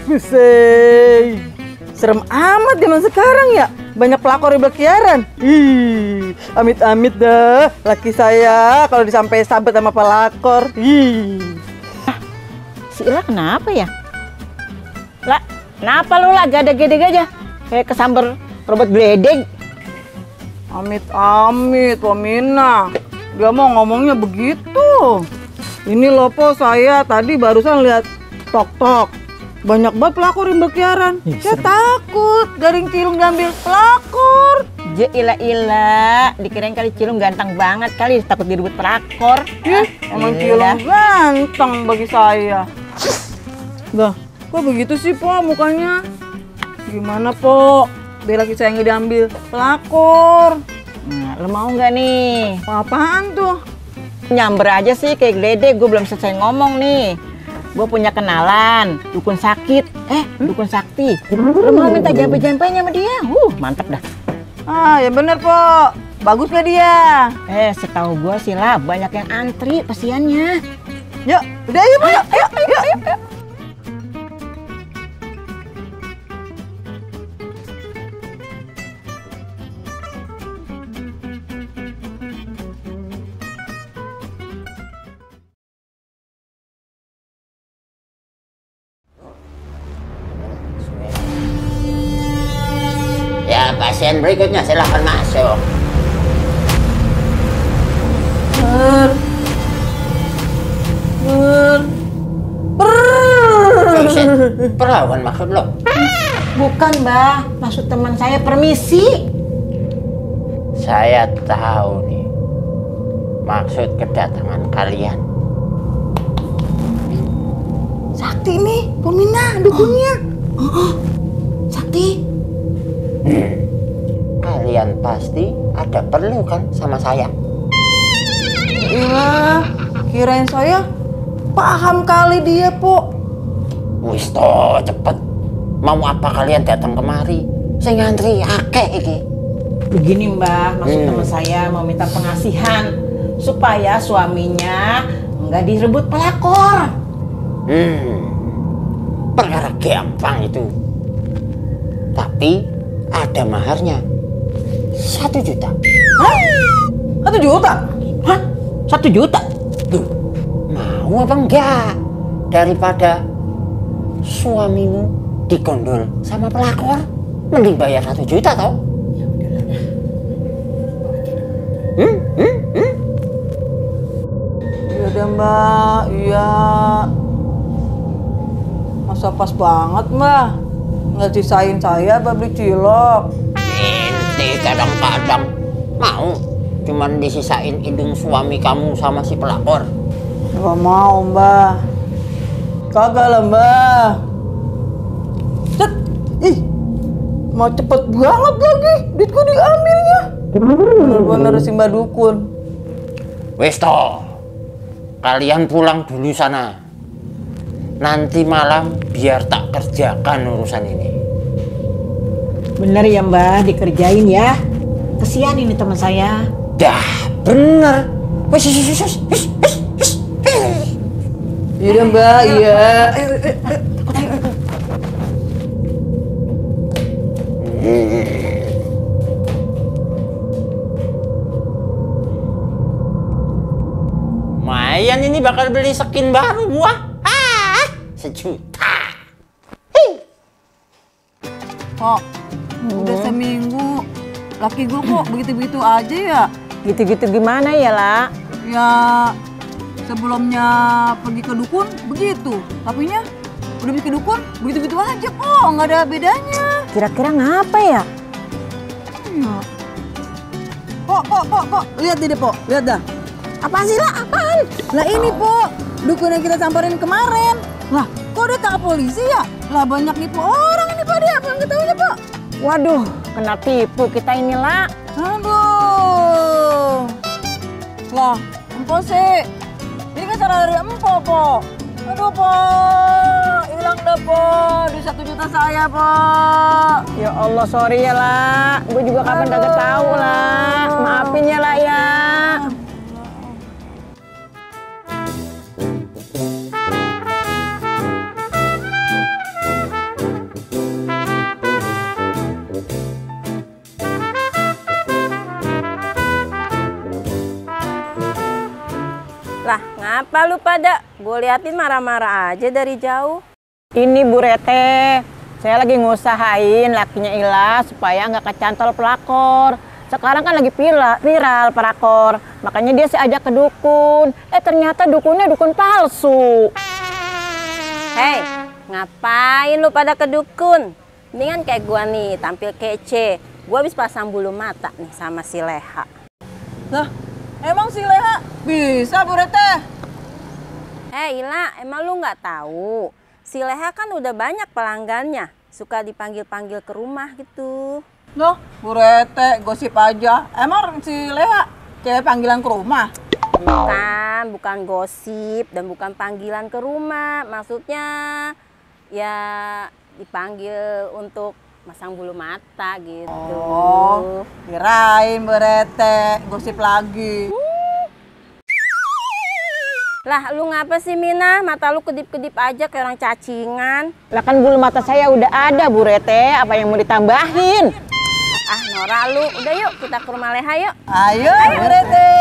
Buset, serem amat zaman sekarang ya. Banyak pelakor yang berkeliaran. Ih, amit-amit dah laki saya kalau disampai sabet sama pelakor. Ih. Si Ila kenapa ya? Lah, kenapa lu lah gede-gede aja? Kayak kesamber robot geledek. Amit-amit, Pomina. Dia mau ngomongnya begitu. Ini loh, Po, saya tadi barusan lihat tok-tok. Banyak banget pelakor yang berkeliaran. Saya takut Garing Cilung diambil pelakor. Ya Ila, dikirain kali Cilung ganteng banget kali, takut direbut pelakor. Emang Cilung ganteng bagi saya. Dah, kok begitu sih, Po, mukanya? Gimana, Po? Biar laki saya nggak diambil pelakor. Nah, lo mau nggak nih? Apaan tuh? Nyamber aja sih kayak geledek, gue belum selesai ngomong nih. Gue punya kenalan, dukun sakit, dukun sakti. Lo mau minta jampe-jampenya sama dia? Mantap dah. Ah, ya bener, Po. Bagus gak dia? Setahu gue sih lah, banyak yang antri pasiennya. Yuk, udah yuk, Po. Yuk. Ya, pasien berikutnya silahkan masuk. Perawan maksud lo? Bukan, Mbah. Maksud teman saya permisi. Saya tahu nih maksud kedatangan kalian. Sakti nih, Pomina, dukunnya. Sakti. Kalian pasti ada perlu kan sama saya? Iya, kirain saya paham kali dia, Po. Wis toh, cepet. Mau apa kalian datang kemari? Saya ngantri akeh iki. Begini, Mbah, maksud teman saya mau minta pengasihan supaya suaminya nggak direbut pelakor. Perkara gampang itu. Tapi ada maharnya 1 juta. Hah? 1 juta? Hah? 1 juta? Duh, mau apa enggak? Daripada suamimu digondol sama pelakor, mending bayar 1 juta toh? Iya deh, Mbak. Iya. Masa pas banget, Mbak. Nggak sisain saya beli cilok. Inti kadang-kadang mau cuman disisain hidung suami kamu sama si pelakor. Nggak mau, Mbak. Kagak lah, Mbak. Cet, ih, mau cepet banget lagi. Duitku diambilnya. Bener-bener si Mbak Dukun. Wes toh, kalian pulang dulu sana. Nanti malam biar tak kerjakan urusan ini. Bener ya, Mbah, dikerjain ya. Kesian ini teman saya. Dah, bener. Wes. Iya deh, Mbak, iya. Lumayan ini bakal beli skin baru buah. 1 juta. Kok, udah seminggu. Laki gue kok begitu-begitu aja ya? Gitu-gitu gimana ya, La? Ya, sebelumnya pergi ke dukun begitu, tapinya udah pergi ke dukun begitu-begitu aja kok, nggak ada bedanya. Kira-kira ngapa ya? Iya. Kok, lihat deh, Po, lihat dah. Apaan sih, La? Apaan? Lah ini, Po, dukun yang kita samperin kemarin. Lah, kok dia tangkap polisi ya? Lah banyak nipu orang ini, Pak, dia apa yang ketahuinya, Pak? Waduh, kena tipu kita ini, La. Aduh. Lah, empo sih. Ini kan cara dari empo, Po. Aduh, Po. Hilang dah, Po. Di 1 juta saya, Po. Ya Allah, sorry ya, La. Gue juga kapan kagak tahu, La. Maafin ya, La, ya. Kenapa lu pada? Gue liatin marah-marah aja dari jauh. Ini Bu Rete, saya lagi ngusahain lakinya Ila supaya nggak kecantol pelakor. Sekarang kan lagi viral pelakor, makanya dia sih ajak ke dukun. Ternyata dukunnya dukun palsu. Hei, ngapain lu pada ke dukun? Mendingan kayak gua nih, tampil kece. Gua habis pasang bulu mata nih sama si Leha. Lah, emang si Leha bisa Bu Rete? Hei Ila, emang lu nggak tahu? Si Leha kan udah banyak pelanggannya, suka dipanggil-panggil ke rumah gitu. Loh, Bu Rete, gosip aja. Emang si Leha cewek panggilan ke rumah? Bukan gosip dan bukan panggilan ke rumah. Maksudnya ya dipanggil untuk masang bulu mata gitu. Oh, kirain Bu Rete, gosip lagi. Lah lu ngapa sih Mina? Mata lu kedip-kedip aja kayak orang cacingan. Lah kan bulu mata saya udah ada Bu Rete, apa yang mau ditambahin? Ah Nora lu, udah yuk kita ke rumah Leha yuk. Ayo, Bu Rete.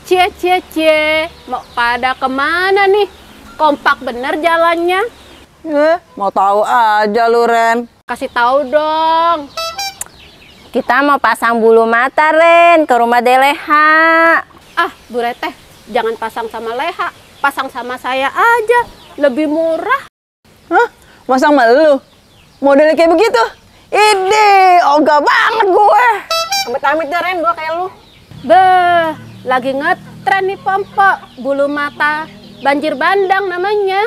Cie, mau pada kemana nih? Kompak bener jalannya. Mau tahu aja lu, Ren. Kasih tahu dong. Kita mau pasang bulu mata Ren ke rumah Leha. Ah, Bu Reteh, jangan pasang sama Leha, pasang sama saya aja, lebih murah. Hah? Masang sama lu? Modelnya kayak begitu? Ide, ogah banget gue. Amit-amit deh Ren, gue kayak lu. Beh, lagi ngetren nih Pompo, bulu mata banjir bandang namanya.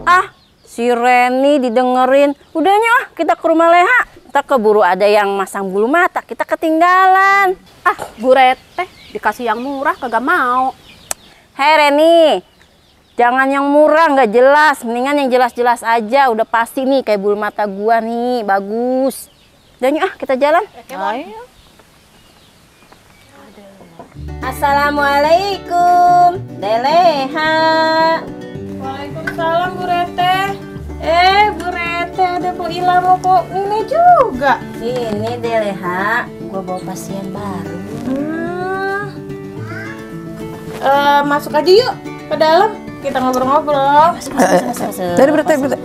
Ah, si Reni didengerin. Udahnya kita ke rumah Leha. Ntar keburu ada yang masang bulu mata, kita ketinggalan. Ah, Bu Reteh, dikasih yang murah kagak mau. Hei Reni, jangan yang murah nggak jelas, mendingan yang jelas-jelas aja. Udah pasti nih kayak bulu mata gua nih, bagus. Dan yuk kita jalan. Ayo. Assalamualaikum, Leha. Waalaikumsalam, Bu Rete. Bu Rete, ada Bu Ila mau kok ini juga. Ini Leha, gua bawa pasien baru. Masuk aja yuk ke dalam. Kita ngobrol-ngobrol. Masuk. Dari Bu Rete, Bu Rete.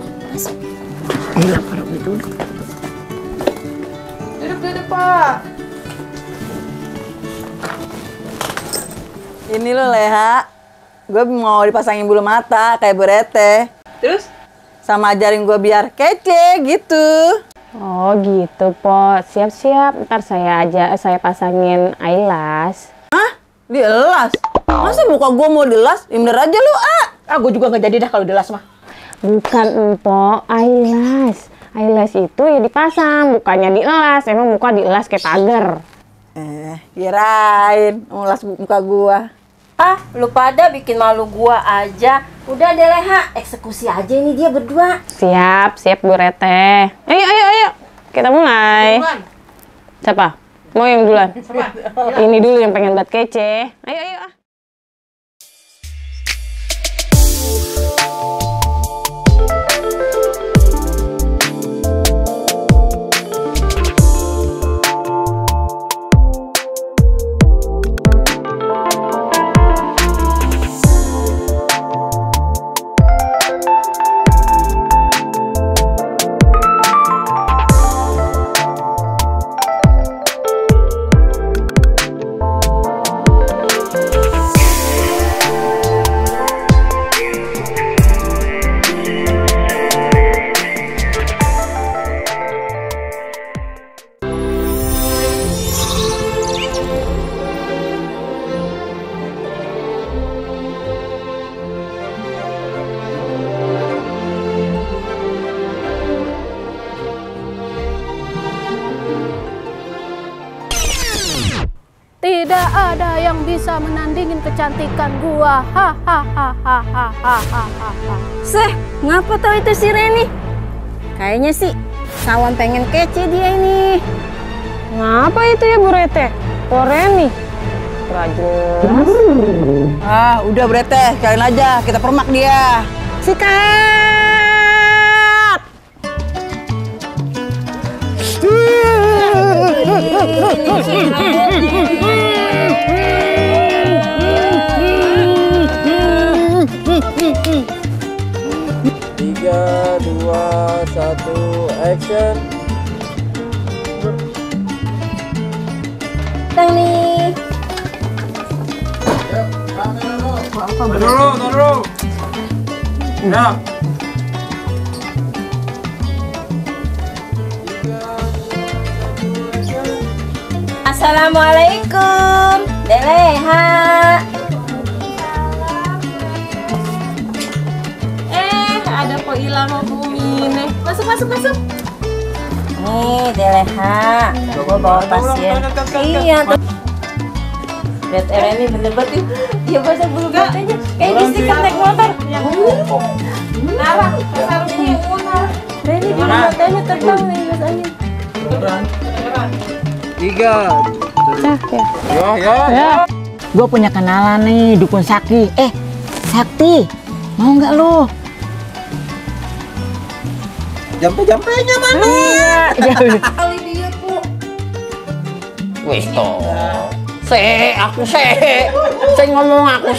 Duduk, Pak. Ini lo Leha, gue mau dipasangin bulu mata kayak Bu Rete. Terus? Sama ajarin gue biar kece gitu. Oh gitu, Po. Siap-siap. Ntar saya pasangin eyelash. Hah? Dielas? Masa muka gue mau dielas? Bener aja lu, Gue juga nggak jadi dah kalau dilas mah. Bukan, Po. Eyelash. Eyelash itu ya dipasang, bukannya dielas. Emang muka dielas kayak pagar. Kirain ngelas muka gue. Ah, lu pada bikin malu gua aja. Udah deh Leha, eksekusi aja ini dia berdua. Siap Bu Rete. Ayo. Kita mulai. Siapa? Mau yang duluan? Ini dulu yang pengen buat kece. Ayo. Tidak ada yang bisa menandingin kecantikan gua. Hahaha. Seh, ngapa tahu itu si Reni? Kayaknya sih sawan pengen kece dia ini. Ngapa itu ya Bu Rete? Kok Reni? Gak jelas. Udah Bu Rete, sekalian aja kita permak dia. Sikat! 3, 2, 1, action. Tang nih. Taruh. Ya. Assalamualaikum, Deleha. Ada kok hilang bumi nih. Masuk. Nih, Deleha. Gua bawa pasien. Iya, tuh. Lihat Reni bener-bener dia basah bulu matanya. Kayak bisikan naik motor. Nara, sarungnya unar. Reni bulu matanya terbang nih basahnya. 3. Ya. Gue punya kenalan nih, dukun Sakti. Sakti, mau nggak lo? Jampe-jampenya mana? Wis toh. Aku ngomong aku.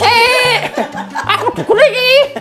Aku dukun iki.